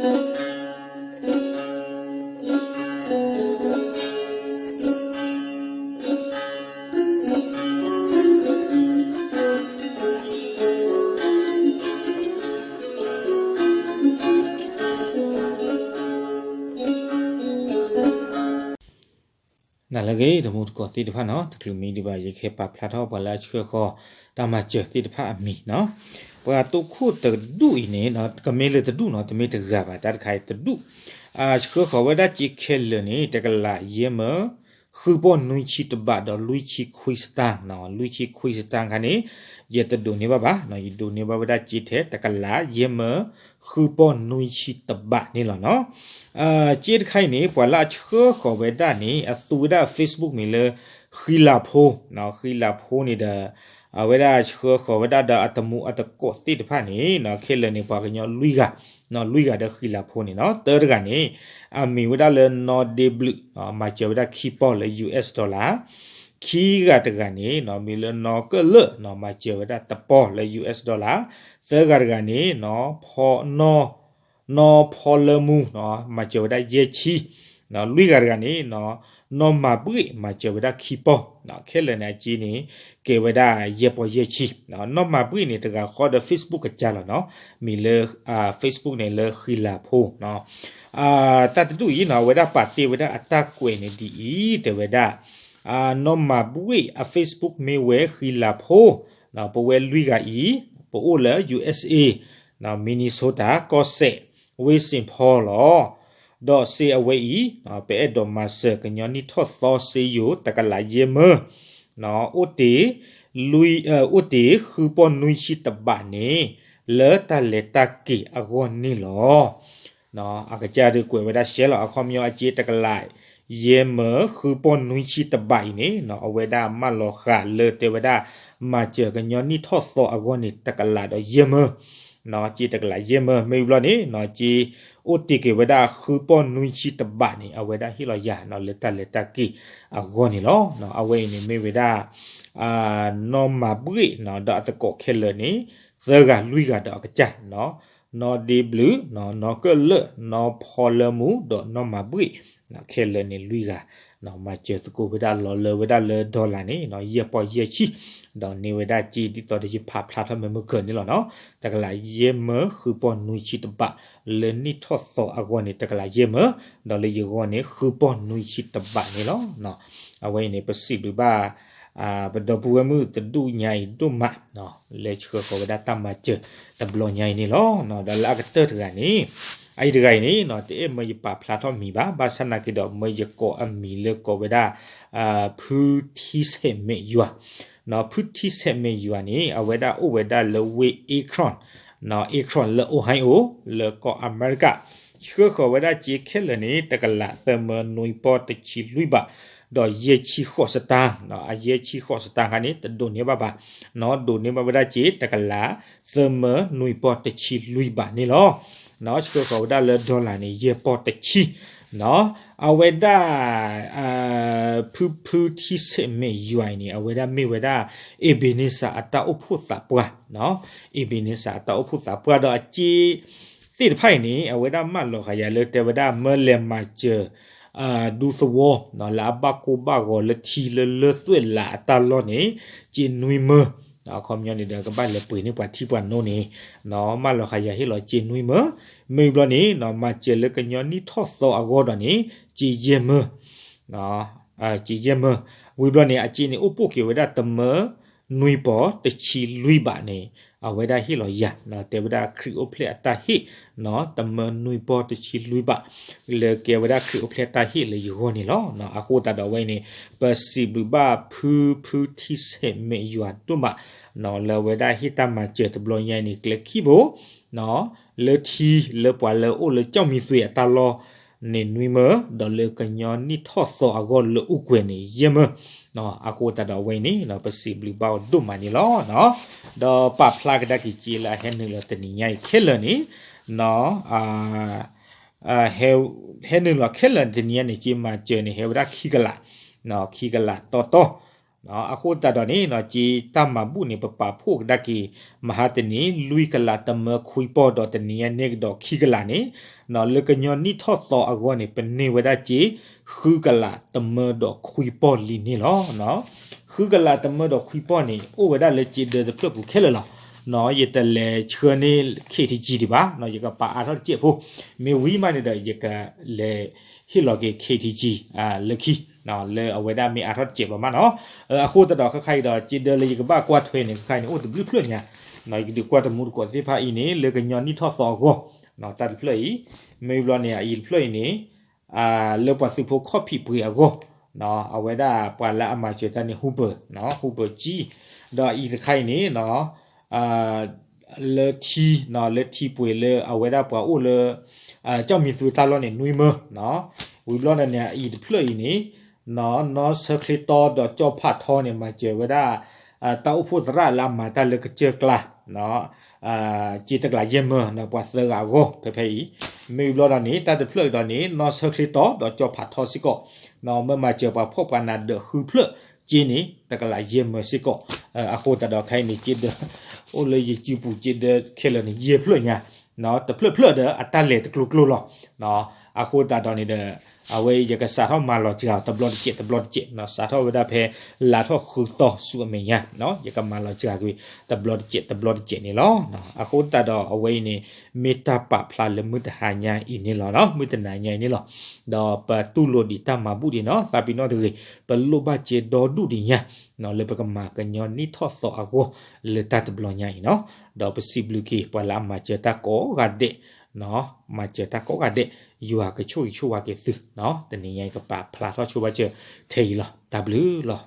နလၢအဂ့ၤ တမူတကိးသ့ၣ်တဖၣ်နီၤ, တချုးမံဒံးဘၣ် ယကဟဲပာ်ဖျါထီၣ်ပှၤလၢအဆှၢဃီၤတၢ်မၤစၢၤသ့ၣ်တဖၣ်အမံၤနီၤ. ပှၤတိခိၣ်တဒူၣ်အံၤန့ၣ် ကမ့ၢ်လၢတဒူၣ်နီၤ, တမ့ၢ်တဂၤဘၣ်, တၢ်တခါအံၤတဒူၣ်, အဆှၢဃီၤဝဲဒၣ်စ့ခဲလၢာ်န့ၣ် တကလးယဲၢ်မၢ ဃုပီၢ်နွံဆံတဘးဒီးလွံၢ်ဆံခွံစတၢၢ်နီၤ, လွံၢ်ဆံခွံစတၢၢ်ခါန့ၣ် ယတဒိးန့ၢ်ဘၣ်ဘၣ်နီၤ, ယဒိးန့ၢ်ဘၣ်ဝဲဒၣ်စ့ထဲတကလးယဲၢ်မၢ ဃုပီၢ်နွံဆံတဘးန့ၣ်လီၤနီၤ. စ့တခါအံၤန့ၣ် ပှၤလၢအဆှၢဃီၤဝဲဒၣ်န့ၣ် အသူဝဲဒၣ် Facebook မံၤလၢ ဃံလၤဖိ, ဃံလၤဖိန့ၣ်ဒီး အဝဲဒၣ်ဆှၢဃီၤဝဲဒၣ်ဒီးအတမူအတကိးသ့ၣ်တဖၣ်န့ၣ်နီၤ, ခဲလၢာ်န့ၣ် ပှၤကညီလွံၢ်ဂၤ, လွံၢ်ဂၤဒီးဃံလၤဖိန့ၣ်နီၤ. တၢတဂၤန့ၣ် အမံၤဝဲဒၣ်လၢနီၢ်ဒ့ဘျုး, မၤစၢၤဝဲဒၣ်ခံပီၢ်လၢ ယူႇအ့ၣ် dollar, ခံဂၤတဂၤန့ၣ်နီၤ မံၤလၢနီၢ်ကၢၣ်လၢာ်နီၤ, မၤစၢၤဝဲဒၣ်တပီၢ်လၢ ယူႇအ့ၣ် dollar, သၢဂၤတဂၤန့ၣ်နီၤ နီၢ်ဖီလၢမူနီၤ, မၤစၢၤဝဲဒၣ်ယဲၢ်ဆံ, လွံၢ်ဂၤတဂၤန့ၣ်နီၤ နီၢ်မၤဘှ့ၣ် မၤစၢၤဝဲဒၣ်ခံပီၢ်, ခဲလၢာ်န့ၣ်အစ့န့ၣ် ကဲဝဲဒၣ်ယဲၢ်ပီၢ်ယဲၢ်ဆံ, နီၢ်မၤဘှ့ၣ်န့ၣ် တဂၤဃီဒီး Facebook ကစၢ်လီၤနီၤ, မံၤလၢ Facebook န့ၣ် လၢဃံလၤဖိနီၤ. တၢ်တဒူၣ်အံၤနီၤ အဝဲဒၣ်ပာ်တ့ၢ်ဝဲဒၣ်အတၢ်ကွဲးန့ၣ်ဒ်အံၤ တဲဝဲဒၣ် နီၢ်မၤဘှ့ၣ်အ Facebook မ့ၢ်ဝဲဃံလၤဖိ, ပဝဲလွံၢ်ဂၤအံၤ ပအိၣ်လၢ ယူႇအ့ၣ် Minnesota ကီၢ်စဲၣ် ဝ့ၢ်စ့ၣ်ဖီလီၤ. ဒီးစ့အဝဲအံၤ ပအဲၣ်ဒိးမၤစၢၤကညီနံၣ်ထီၣ်သီစ့ယိၤ တကလးယဲၢ်မၢ အိၣ်တ့ၢ် အိၣ်တ့ၢ်ဃုပီၢ်နွံဆံတဘးန့ၣ် လၢတၢ်လဲၤတၢ်က့ၤအဂီၢ်န့ၣ်လီၤ. အကစၢ်ဒုးကွဲးဝဲဒၣ်ရှဲလီၤ အခီပညီအစ့တကလးယဲၢ်မၢ ဃုပီၢ်နွံဆံတဘးအံၤန့ၣ် အဝဲဒၣ်မၢလီၤဃာ်လၢတဲဝဲဒၣ် မၤစၢၤကညီနံၣ်ထီၣ်သီအဂီၢ်န့ၣ် တကလးဒီးယဲၢ်မၢ စ့တကလးယဲၢ်မၢ မ့ၢ်ဘျီန့ၣ် စ့အိၣ်တ့ၢ်က့ၤဝဲဒၣ်ဃုပီၢ်နွံဆံတဘးန့ၣ် အဝဲဒၣ်ဟ့ၣ်လီၤယၤ လၢတၢ်လဲၤတၢ်က့ၤအဂီၢ်န့ၣ်လီၤ. အဝဲအံၤန့ၣ်မ့ၢ်ဝဲဒၣ် နီၢ်မၤဘှ့ၣ် ဒီးအတကိးခဲလၢာ်န့ၣ် သၢဂၤလွံၢ်ဂၤဒီးအကစၢ် နီၢ်ဒ့ဘျုး နီၢ်ကၢၣ်လၢာ် နီၢ်ဖီလၢမူ ဒီးနီၢ်မၤဘှ့ၣ် ခဲလၢာ်န့ၣ်လွံၢ်ဂၤ မၤစၢၤသကိးဝဲဒၣ်လီၤလၢဝဲဒၣ်လၢ dollar န့ၣ် ယဲၢ်ပီၢ်ယဲၢ်ဆံ ဒီးန့ၢ်ဝဲဒၣ်စ့ဒ်သိးဒီးယဖးဖျါထီၣ်မ့ၢ်မုၢ်ကၢၤန့ၣ်လီၤနီၤ တကလးယဲၢ်မၢ ဃုပီၢ်နွံဆံတဘး လၢနံၣ်ထီၣ်သီအဂီၢ်န့ၣ် တကလးယဲၢ်မၢ ဒီးလၢယဂီၢ်န့ၣ် ဃုပီၢ်နွံဆံတဘးန့ၣ်လီၤ. အဝဲအံၤန့ၣ် ပစံးဘျုးဘၣ် ပဒီပုၢ်ဝဲၢ်မုၣ်တဒူၣ်ညါအံၤဒိၣ်မး လၢဆှၢဃီၤဝဲဒၣ်တၢ်မၤစၢၤတဘျီညါအံၤန့ၣ်လီၤ. ဒီးလၢအကတၢၢ်တဂၤန့ၣ် အအံၤတဂၤအံၤန့ၣ် တအဲၣ်မၢယပာ်ဖျါထီၣ်မံၤဘၣ် ဘၣ်ဆၣ်နာ်က့ဒီး မၢယကိးအမံၤလၢကိးဝဲဒၣ် ဖုထံဆဲးမဲာ်ယွၤ ဖုထံဆဲးမဲာ်ယွၤန့ၣ် အဝဲဒၣ်အိၣ်ဝဲဒၣ်လၢဝ့ၢ် Akron, Akron လၢ Ohio လၢကီၢ်အမဲရကၤ ဆှၢဃီၤဝဲဒၣ်စ့ခဲလၢာ်န့ၣ် တကလးသၢမၢနွံပီၢ်တဆံလွံၢ်ဘး ဒီးယဲၢ်ဆံဃိးစတၢ်, အယဲၢ်ဆံဃိးစတၢ်ခါန့ၣ် တဒိးန့ၢ်ဘၣ်ဘၣ်, ဒိးန့ၢ်ဘၣ်ဝဲဒၣ်စ့ တကလးသၢမၢနွံပီၢ်တဆံလွံၢ်ဘးန့ၣ်လီၤ. ဆှၢဃီၤဝဲဒၣ်လၢ dollar န့ၣ် ယဲၢ်ပီၢ်တဆံ အဝဲဒၣ် ဖုဖုထံဆဲးမဲာ်ယွၤအံၤန့ၣ် အဝဲဒၣ်မ့ၢ်ဝဲဒၣ် Ebenezer အတၢ်အိၣ်ဖှိၣ်သးပှၢ်, Ebenezer အတၢ်အိၣ်ဖှိၣ်သးပှၢ်ဒီးအစ့သ့ၣ်တဖၣ်အံၤန့ၣ် အဝဲဒၣ်မၢလီၤဃာ်ယၤလၢတဲဝဲဒၣ် မၢလဲၤမၤစၢၤ ဒူသဝီ လၢအဘၣ်ကိၢ်ဘၣ်ဂီၤလၢထံလၢလၢသွဲၣ်လးအတၢ်လီၢ်န့ၣ် စ့နွံမၢ အခီပညီန့ၣ်ဒီး ကဘၣ်လဲၤပှ့ၤန့ၢ်ပှၤထံပှၤနိန့ၣ် မၢလီၤဃာ်ယၤဟ့ၣ်လီၤစ့နွံမၢ မ့ၢ်ဘျီန့ၣ် မၤစၢၤလၢကညီနံၣ်ထီၣ်သီအဂီၢ်ဒီးန့ၣ် စ့ယဲၢ်မၢ စ့ယဲၢ်မၢ ဝံၤဘျီန့ၣ် အစ့န့ၣ် အိၣ်ပိာ်က့ၤဝဲဒၣ်တမၢနွံပီၢ်တဆံလွံၢ်ဘးန့ၣ် အဝဲဒၣ်ဟ့ၣ်လီၤယၤ တဲဝဲဒၣ်ခရံာ်အိၣ်ဖျဲၣ်အတၢ်ဟ့ၣ် တမၢနွံပီၢ်တဆံလွံၢ်ဘး လၢကဲဝဲဒၣ်ခရံာ်အိၣ်ဖျဲၣ်တၢ်ဟ့ၣ်လၢယဂီၢ်န့ၣ်လီၤ. အဃိသတးဒီးအဝဲအံၤန့ၣ် ပစံးဘျုးဘၣ်ဖုဖုထံဆဲးမဲာ်ယွၤဒိၣ်မး လၢအဝဲဒၣ်ဟ့ၣ်တၢ်မၤစၢၤတဘျီညါအံၤန့ၣ် ကျဲခံဘိ လၢထံလၢပှၤလၢအိၣ်လၢကၠီၣ်မံသွံးအတၢ်လီၢ်န့ၣ်နွံမၢ ဒီးလၢကညီနံၣ်ထီၣ်သီအဂီၢ်လၢအိၣ်ကွဲးန့ၣ်ယဲၢ်မၢ အဃိသတးဒီးအဝဲအံၤန့ၣ် ပစံးဘျုးဘၣ်အီၤဒိၣ်မးန့ၣ်လီၤ. ဒီးပာ်ဖျါကဒါက့ၤစ့လၢအဟဲနုာ်လီၤတနံၤညါအံၤခဲလၢာ်န့ၣ် ဟဲနုာ်လီၤခဲလၢာ်တနံၤညါန့ၣ် စ့မၤစၢၤန့ၣ် ဟဲဝဲဒၣ်ခံကလး, ခံကလးတီတီ အဃိသတးဒီးန့ၣ် က့တၢ်မၤဘူၣ်န့ၣ် ပပာ်ဖှိၣ်ကဒါက့ၤ မဟါတနံၤ လွံၢ်ကလးတမၢခွံပီၢ် ဒီးတနံၤအံၤန့ၣ်ကဒီးခံကလးန့ၣ် လၢကညီနံၣ်ထီၣ်သီအဂီၢ်န့ၣ် ပန့ၢ်ဝဲဒၣ်က့ ဃုကလးတမၢဒီးခွံပီၢ်လံန့ၣ်လီၤ. ဃုကလးတမၢဒီးခွံပီၢ်န့ၣ် အိၣ်ဝဲဒၣ်လၢက့ဒၢတဖျၢၣ်ပူၤခဲလၢာ်လီၤ. ယတလဲၤဆှၢန့ၢ် ခ့ထံကံ ဒံးဘၣ်, ယကပာ်အါထီၣ်တစဲးဖိ, မ့ၢ်ဝံၤမးန့ၣ်ဒီး ယကလဲၤဟ့ၣ်လီၤက့ၤ ခ့ထံကံ လၢခံ လၢအဝဲဒၣ်မ့ၢ်အါထီၣ်တစဲးဖိမးနီၤ. အဃိသတးဒီးခဲခါအံၤဒီး က့ဒၢလၢယကဘၣ်ကွၢ်ထွဲန့ၣ် ခဲခါအံၤန့ၣ် အိၣ်တဘျုးဖျၢၣ်ညါ, ယကဒုးကွၢ်တမူတကိးသ့ၣ်တဖၣ်အံၤန့ၣ် လၢကညီနံၣ်ထီၣ်သီအဂီၢ်, တၢ်တဖျၢၣ်အံၤ, မ့ၢ်ဘျီန့ၣ် အအံၤတဖျၢၣ်အံၤန့ၣ် လၢပှၤသုးဖိခီၣ်ဖံးပှ့ၤအဂီၢ်, အဝဲဒၣ်ပှၤလၢအမၤစၢၤတၢ်န့ၣ် ဟူပၢၤ, ဟူပၢၤကံ, ဒီးအအံၤတခါအံၤန့ၣ် လၢထံ, လၢထံပှ့ၤလၢအဝဲဒၣ်ပှၤအိၣ်လၢ ကၠီၣ်မံၤသူတၢ်လီၢ်န့ၣ် နွံမၢ, ဝံၤဘျီဒီးန့ၣ် အအံၤတဖျၢၣ်အံၤန့ၣ် နီၢ်ဆၢချ့တီဒီးကၠီၣ်ဖးထီန့ၣ် မၤစၢၤဝဲဒၣ် တၢ်အိၣ်ဖှိၣ်သရၣ်လၢအမၤတၢ်လၢကစၢၢ်ကျါ က့တကလးယဲၢ်မၢ ပှၤသၢဂၤအဂီၢ် ဖဲဖဲအံၤ, မ့ၢ်ဘျီဒီးန့ၣ် တၢ်တဖျၢၣ်အံၤဒီးန့ၣ် နီၢ်ဆၢချ့တီဒီးကၠီၣ်ဖးထီစ့ၢ်ကီး, မ့ၢ်မၤစၢၤပှၤဖှီၣ်ပှၤနးဒၢးဃုဖျၢၣ်က့န့ၣ် တကလးယဲၢ်မၢစ့ၢ်ကီး, အဃိသတးဒီးခဲအံၤန့ၣ် က့ဒၢ အိၣ်လၢယစုပူၤက့ဒၢခဲလၢာ်န့ၣ် ယဲၢ်ဖျၢၣ်ညါ, တဖျၢၣ်ဖျၢၣ်ဒီးအတၢ်လဲၤတကျိၤကျိၤလီၤ. အဃိသတးဒီးန့ၣ်ဒီး အဝဲယကစးထီၣ်မၤလီၤစှၤတဘျီတစဲး တဘျီတစဲး, စးထီၣ်ဝဲဒၣ်ဖဲလါထီၣ်ဃုသီဆူအမဲာ်ညါ, ယကမၤလီၤစှၤကွံာ် တဘျီတစဲး တဘျီတစဲးန့ၣ်လီၤ. အဃိသတးဒီးအဝဲအံၤန့ၣ် မ့ၢ်တၢ်ပာ်ဖျါလၢမုၢ်တဟါညါအံၤန့ၣ်လီၤ, မုၢ်တနၤညါအံၤန့ၣ်လီၤ. ဒီးပတူၢ်လိာ်ဒံးတၢ်မၤဘူၣ်ဒံးနီၤ, သးပ့ၤနီၣ်တဂ့ၤ, ပလိၣ်ဘၣ်စ့ဒီဒူၣ်ဒံးညါ လၢပကမၤကညီနံၣ်ထီၣ်သီအဂီၢ် လၢတၢ်တဘျီညါအံၤနီၤ, ဒီးပစံးဘျုးက့ၤ ပှၤလၢအမၤစၢၤတၢ်ကိးဂၤဒဲး, မၤစၢၤတၢ်ကိးဂၤဒဲး, ယွၤကဆိၣ်ဂ့ၤဆိၣ်ဝါက့ၤသု, တနံၤညါအံၤ ကပာ်ဖျါထီၣ်ဆိဘၣ်စၢၤထဲအံၤလီၤ. တၢ်ဘျုးလီၤ.